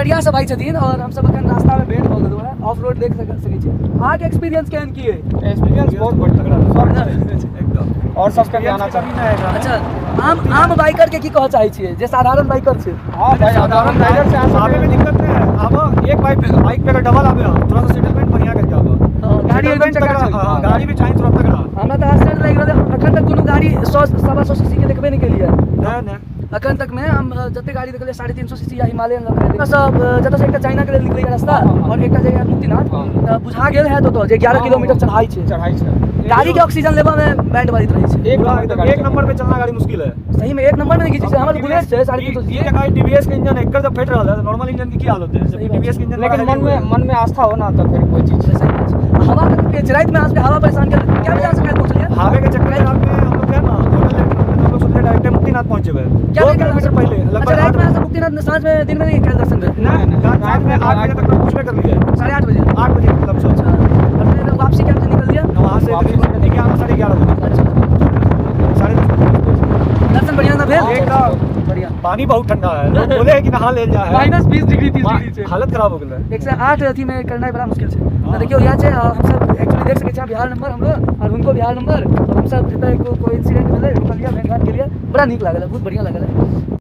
अररिया से भाई छथिन और हम सब अखन रास्ता में भेंट भऽ गेलहुँ हेँ। ऑफ रोड देख सकै छी। अहाँके एक्सपीरियंस केहन की अइ? एक्सपीरियंस बहुत बढ़िया है एकदम, और सबके भी आना चाहिए। अच्छा, आम आम बाइकर के की कहऽ चाहै छियै जे साधारण बाइकर छै? हाँ भाई, साधारण राइडर से आवे में दिक्कत नहीं है। आब एक बाइक बाइक पे अगर डबल आवे, थोड़ा सा सेटलमेंट बढ़िया करके आवा। गाड़ी एकदम सेटलमेंट तगड़ा। चकाचक। हाँ, गाड़ी भी चाहिए थोड़ा तगड़ा। हमरा तऽ आश्चर्य लागि रहल अइ, अखन तक कोनो गाड़ी 100 125 सीसी के देखबे नहि केलियै। नहीं नहीं। अखन तक में हम जते गाड़ी देखलियै 350 सीसी या हिमालयन लग सब, जतऽ से एकटा चाइना के लेल निकलैया रास्ता और एकटा जाइया मुक्तिनाथ, तऽ बुझा गेल हैत ओतऽ जे 11 किलोमीटर चढ़ाई छै। चढ़ाई छै। गाड़ी के ऑक्सीजन लेबऽ में बैंड बजैत रहै छै। एक पूरा नंबर एकदम गाड़ी एक नंबर पे चलना गाड़ी मुश्किल है। सही में एक नंबर में घीचै छै। हमर बुलेट छै 350 ये सीसी। गाड़ी टीवीएस के इंजन एकर जब फट रहल है तो नॉर्मल इंजन की की हालत है? सही बात। टीवीएस के इंजन लेकिन मन में आस्था हो ना तो फिर कोई चीज सही बात छै। हवा कते तेज छै। रातिमे अहाँ सबके हवा परेशान केलक? कए बजे अहाँ सब काल्हि पहुँचलियै? हवे के चक्कर में रात में हम लोग थे ना होटल लेके, तो हम लोग सोचे डायरेक्ट मुक्तिनाथ पहुंचे हुए। क्या 2 बजे किलोमीटर पहले अच्छा, लगभग। राति में अहाँ सब मुक्तिनाथ साँझ में, दिन में नहीं काल्हि दर्शन भेल? नहीं, रात रात में 8 बजे तक पहुंचबे कर लिया। 8:30 बजे? 8 बजे लमसम। अच्छा, और फिर वापसी कैब से निकल लिया? वहाँ से वापसी तकरीबन 11, 11:30 बजे। अच्छा। 10:30 बजे। दर्शन बढ़िया ना भेल? एकदम। बढ़िया। पानी बहुत ठंडा है, लोग बोले है कि नहा ले जा है। -20 डिग्री, 30 डिग्री छै। हालत खराब हो गया है। 108 अथी में करनाइ बड़ा मुश्किल छै। तऽ देखियौ, इएह छै। हमसब एक्चुअली देख सकै छी बिहार नंबर हमरो और हुनको बिहार नंबर, और हमसब एतऽ कोइ इंसिडेंट भेलै, रुकलियै, भेंट घाट केलियै। बड़ा नीक लागल, बहुत बढ़िया लागल।